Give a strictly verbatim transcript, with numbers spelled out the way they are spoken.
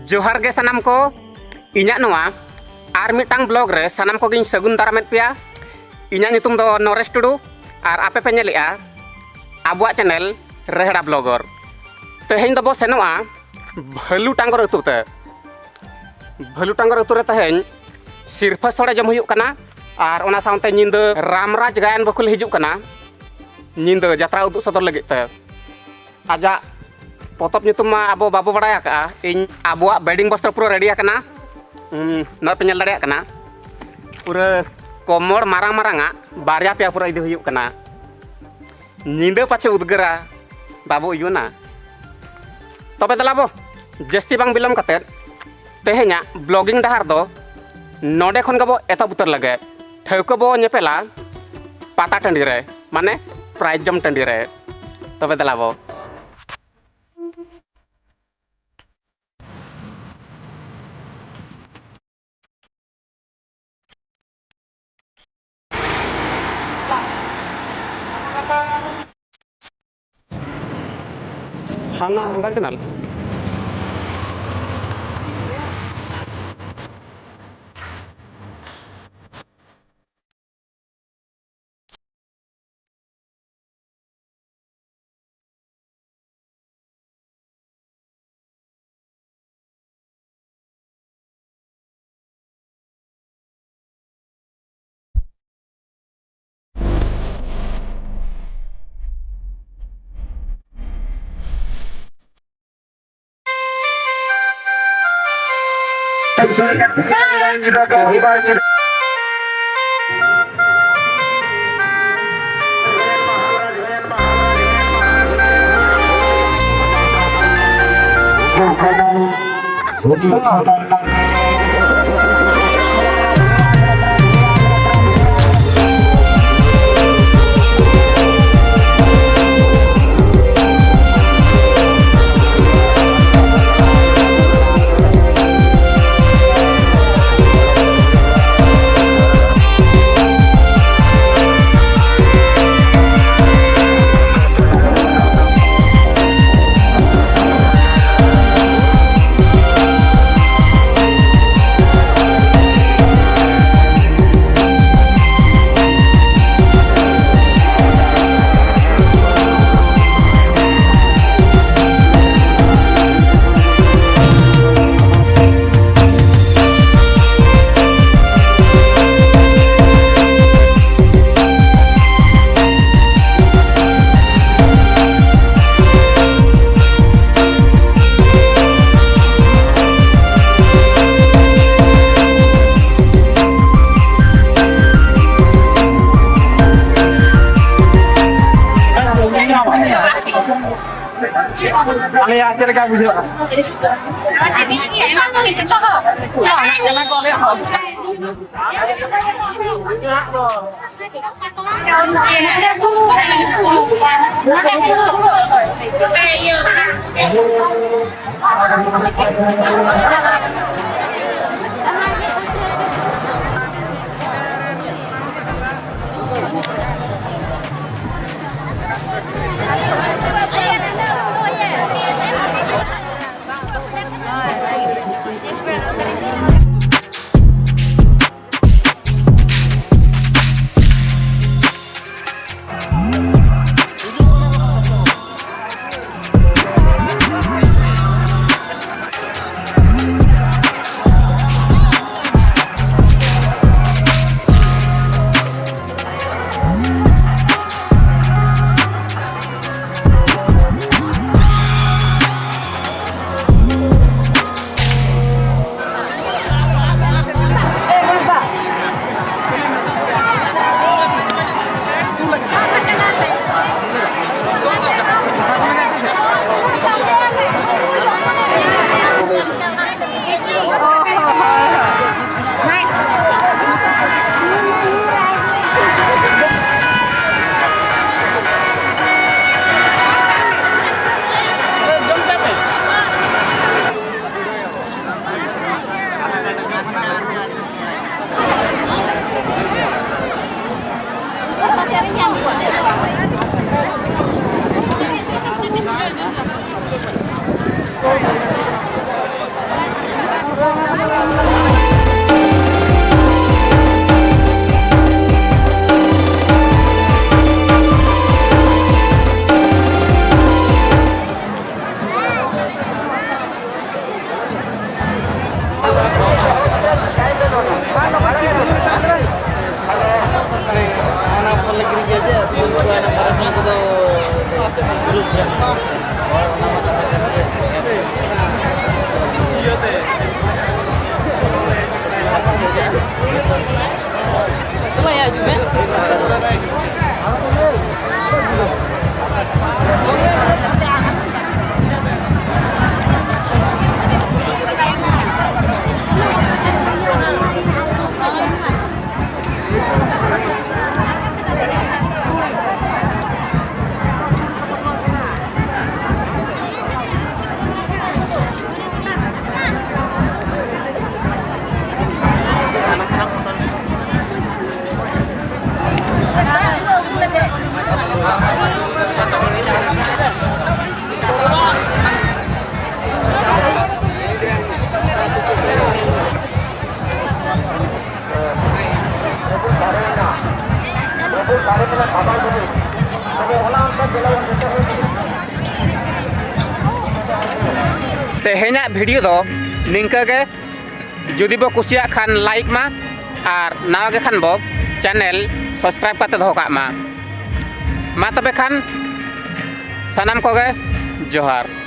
ᱡᱚᱦᱟᱨ ᱜᱮ ᱥᱟᱱᱟᱢ ᱠᱚ, ᱤᱧᱟᱹᱜ ᱱᱚᱣᱟ ᱟᱨ ᱢᱤᱫᱴᱟᱝ ᱵᱞᱚᱜ ᱨᱮ ᱥᱟᱱᱟᱢ ᱠᱚᱜᱮᱧ ᱥᱟᱹᱜᱩᱱ ᱫᱟᱨᱟᱢᱮᱫ ᱯᱮᱭᱟ᱾ ᱤᱧᱟᱹᱜ ᱧᱩᱛᱩᱢ ᱫᱚ ᱱᱚᱨᱮᱥ ᱴᱩᱰᱩ, ᱟᱨ ᱟᱯᱮ ᱯᱮ ᱧᱮᱞᱮᱜᱼᱟ ᱟᱵᱚᱣᱟᱜ ᱪᱮᱱᱮᱞ ᱨᱮᱦᱲᱟ ᱵᱞᱚᱜᱚᱨ᱾ ᱛᱮᱦᱮᱧ ᱫᱚᱵᱚ ᱥᱮᱱᱚᱜᱼᱟ ᱵᱷᱟᱹᱞᱩ ᱴᱟᱸᱜᱚᱨ ᱟᱹᱛᱩ ᱛᱮ᱾ ᱵᱷᱟᱹᱞᱩ ᱴᱟᱸᱜᱚᱨ ᱟᱹᱛᱩ ᱨᱮ ᱛᱮᱦᱮᱧ ᱥᱤᱨᱯᱷᱟᱹ ᱥᱚᱲᱮ ᱡᱚᱢ ᱦᱩᱭᱩᱜ ᱠᱟᱱᱟ, ᱟᱨ ᱚᱱᱟ ᱥᱟᱶᱛᱮ ᱧᱤᱫᱟᱹ ᱨᱟᱢᱨᱟᱡᱽ ᱜᱟᱭᱟᱱ ᱵᱟᱹᱠᱷᱩᱞ ᱦᱤᱡᱩᱜ ᱠᱟᱱᱟ ᱧᱤᱫᱟᱹ ᱡᱟᱛᱨᱟ ᱩᱫᱩᱜ ᱥᱚᱫᱚᱨ ᱞᱟᱹᱜᱤᱫ ᱛᱮ᱾ ᱟᱡᱟᱜ ᱯᱚᱛᱚᱵ ᱧᱩᱛᱩᱢ ᱢᱟ ᱟᱵᱚ ᱵᱟᱵᱚ ᱵᱟᱲᱟᱭ ᱟᱠᱟᱜᱼᱟ, ᱤᱧ ᱟᱵᱚᱣᱟᱜ ᱵᱮᱰᱤᱝ ᱵᱚᱥᱛᱨᱚ ᱯᱩᱨᱟᱹ ᱨᱮᱰᱤ ᱟᱠᱟᱱᱟ᱾ ᱩᱸ, ᱱᱚᱣᱟ ᱯᱮ ᱧᱮᱞ ᱫᱟᱲᱮᱭᱟᱜ ᱠᱟᱱᱟ, ᱯᱩᱨᱟᱹ ᱠᱚᱢᱚᱲ ᱢᱟᱨᱟᱝ ᱢᱟᱨᱟᱝ ᱟᱜ ᱵᱟᱨᱭᱟ ᱯᱮᱭᱟ ᱯᱩᱨᱟᱹ ᱤᱫᱤ ᱦᱩᱭᱩᱜ ᱠᱟᱱᱟ᱾ ᱧᱤᱫᱟᱹ ᱯᱟᱪᱷᱮ ᱩᱫᱽᱜᱟᱹᱨᱟ, ᱵᱟᱵᱚ ᱩᱭᱩᱱᱟ᱾ ᱛᱚᱵᱮ ᱫᱮᱞᱟ ᱵᱚ, ᱡᱟᱹᱥᱛᱤ ᱵᱟᱝ ᱵᱤᱞᱚᱢ ᱠᱟᱛᱮᱫ ᱛᱮᱦᱮᱧᱟᱜ ᱵᱞᱚᱜᱤᱝ ᱰᱟᱦᱟᱨ ᱫᱚ ᱱᱚᱰᱮ ᱠᱷᱚᱱ ᱜᱮᱵᱚ ᱮᱛᱚᱦᱚᱵ ᱩᱛᱟᱹᱨ ᱞᱮᱜᱮ᱾ ᱴᱷᱟᱹᱣᱠᱟᱹ ᱵᱚ ᱧᱮᱯᱮᱞᱟ ᱯᱟᱛᱟ ᱴᱟᱺᱰᱤ ᱨᱮ, ᱢᱟᱱᱮ ᱯᱨᱟᱭᱤᱡᱽ ᱡᱚᱢ ᱴᱟᱺᱰᱤ ᱨᱮ᱾ ᱛᱚᱵᱮ ᱫᱮᱞᱟ ᱵᱚ᱾ ᱦᱟᱱᱟ ᱚᱱᱠᱟ ᱠᱟᱱᱟ᱾ ᱟᱞᱮᱭᱟᱜ ᱪᱮᱫ ᱞᱮᱠᱟ ᱵᱩᱡᱷᱟᱹᱜᱼᱟ? ᱛᱮᱦᱮᱧᱟᱜ ᱵᱷᱤᱰᱤᱭᱳ ᱫᱚ ᱱᱤᱝᱠᱟᱹ ᱜᱮ᱾ ᱡᱩᱫᱤ ᱵᱚ ᱠᱩᱥᱤᱭᱟᱜ ᱠᱷᱟᱱ ᱞᱟᱭᱤᱠ ᱢᱟ, ᱟᱨ ᱱᱟᱣᱟ ᱜᱮ ᱠᱷᱟᱱ ᱵᱚ ᱪᱮᱱᱮᱞ ᱥᱟᱵᱥᱠᱨᱟᱭᱤᱵ ᱠᱟᱛᱮ ᱫᱚᱦᱚ ᱠᱟᱜ ᱢᱟ᱾ ᱢᱟ ᱛᱚᱵᱮ ᱠᱷᱟᱱ ᱥᱟᱱᱟᱢ ᱠᱚᱜᱮ ᱡᱚᱦᱟᱨ᱾